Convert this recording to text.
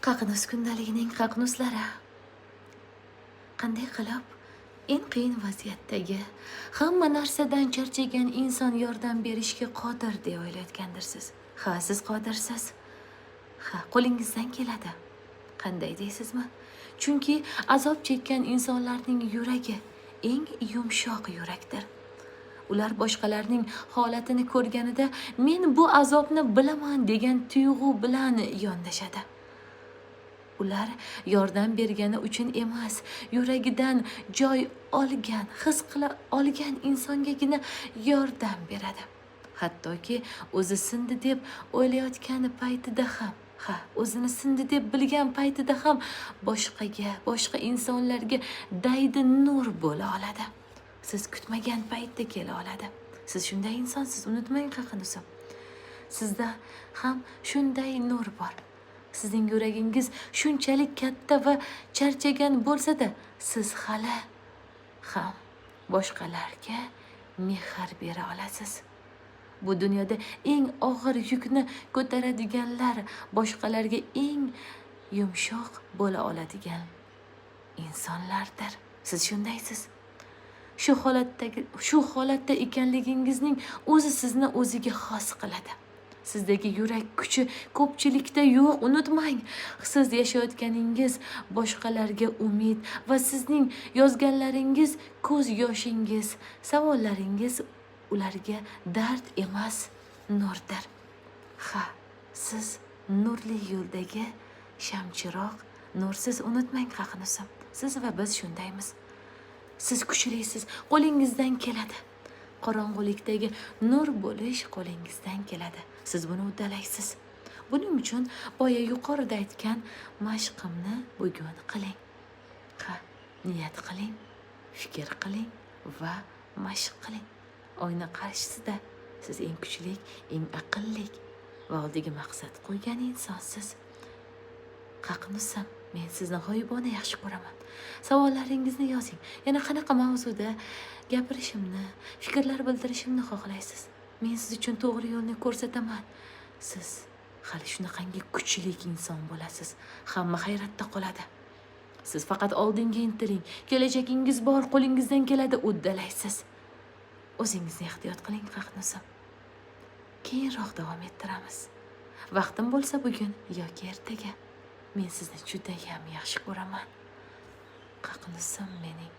Qaqnus kundaligining qaqnuslari. Qanday qilib eng qiyin vaziyatdagi hamma narsadan charchagan inson yordam berishga qodir deya o'ylayotgandirsiz. Ha, siz qodirsiz. Ha, qo'lingizdan keladi. Qanday deysizmi? Chunki azob chekkan insonlarning yuragi eng yumshoq yurakdir. Ular boshqalarning holatini ko'rganida men bu azobni bilaman degan tuyg'u bilan yondashadi. Ular yordam bergani uchun emas, yuragidan joy olgan, his qila olgan insongagina yordam beradi. Hattoki o'zi sindi deb o'ylayotgan paytida ham, ha, o'zini sindi deb bilgan paytida ham boshqaga, boshqa insonlarga daydi nur bo'la oladi. Siz kutmagan paytda kela oladi. Siz shunday insonsiz, unutmang qaqnusim. Sizda ham shunday nur bor. Sizning yuragingiz shunchalik katta va charchagan bo'lsa-da, siz hali ham boshqalarga mehr bera olasiz. Bu dunyoda eng og'ir yukni ko'taradiganlar boshqalarga eng yumshoq bo'la oladigan insonlardir. Siz shundaysiz. Shu holatda ekanligingizning o'zi sizni o'ziga xos qiladi. Sizdagi yurak kuchi ko'pchilikda yo'q, unutmang. Siz yashayotganingiz boshqalarga umid va sizning yozganlaringiz ko'z yoshingiz, savollaringiz ularga dard emas, nurdir. Ha, siz nurli yo'ldagi shamchiroq, nursiz, unutmang qaqnusim. Siz va biz shundaymiz. Siz kuchlisiz, qo'lingizdan keladi. Qorong'ulikdagi nur bo'lish qo'lingizdan keladi. Siz buni uddalaysiz. Buning uchun boya yuqorida aytgan mashqimni bugun qiling. Ha, niyat qiling, fikr qiling va mashq qiling. Oyna qarshisida siz eng kuchli, eng aqlli va oldiga maqsad qo'ygan insonsiz. Qaqnusam, men sizni g'oyibona yaxshi ko'raman. Savollaringizni yozing. Yana qanaqa mavzuda gapirishimni, fikrlar bildirishimni xohlaysiz? Men siz uchun to'g'ri yo'lni ko'rsataman. Siz hali shunaqangi kuchli inson bo'lasiz. Hamma hayratda qoladi. Siz faqat oldinga intiling. Kelajagingiz bor, qo'lingizdan keladi, uddalaysiz. O'zingizni ehtiyot qiling, qaqnusam. Keyinroq davom ettiramiz. Vaqtim bo'lsa bugun yoki ertaga. Men sizni judayam yaxshi ko'raman. Qaqnusim mening.